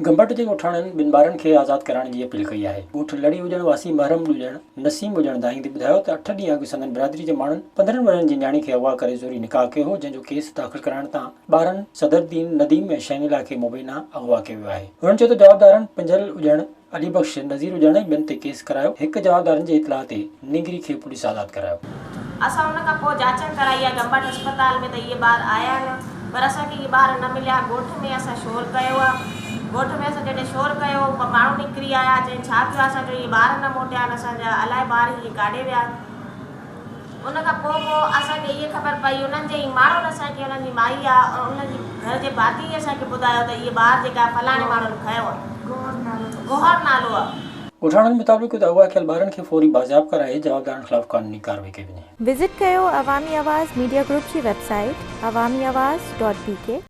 گمبٽ جي ڳوٺاڻن ٻن ٻارن کي آزاد ڪرائڻ جي اپيل ڪئي آهي. ڳوٺ لڙي اڄڻ واسي محرم ڏڄڻ، نسيم اڄڻ دانهيندي ٻڌايو ته اٺ ڏينهن اڳ سندن برادري جي ماڻهن 15 ورهين جي نياڻي کي اغوا ڪري زوري نڪاح ڪيو هو، جنهن جو ڪيس داخل ڪرائڻ تان ٻارن صدرالدين، نديم ۽ شهنيلا کي مبينا اغوا ڪيو ويو آهي. هنن چيو ته جوابدارن پنجل اڄڻ، علي بخش، نذير اڄڻ ۽ ٻين تي ڪيس ڪرايو، هڪ جوابدارن جي اطلاع تي نينگري کي پوليس آزاد ڪرايو. اسان ان کان پوء جاچن ڪرائي آ گمبٽ اسپتال ۾ ته اهي ٻار آيا نه پر اسان کي اهي ٻار نه مليا ڳوٺ ۾ اسان شور ڪيو آ ڳوٺ ۾ اسان جڏهن شور ڪيو ماڻهو نڪري آيا چين ڇا ٿيو آ اسان جو اهي ٻار نه موٽيا آهن اسان جا الائي ٻار اهي ڪاڏي ويا. ان کان پوء پوء اسان کي اهي خبر پئي انهن جي ئي ماڻهن اسان کي انهن جي مائي آ انهن جي گهر جي ڀاتي ئي اسان کي ٻڌايو ته اهي ٻار جيڪا فلاڻي ماڻهن کنيو آ گوهر نالو آ. ڳوٺاڻن مطابق ته اغوا ڪيل ٻارن کي فوري بازياب ڪرائي جوابدارن خلاف قانوني ڪارروائي ڪئي وڃي. وزٽ ڪيو عوامي آواز ميڊيا گروپ جي website Awami Awaz dot B K.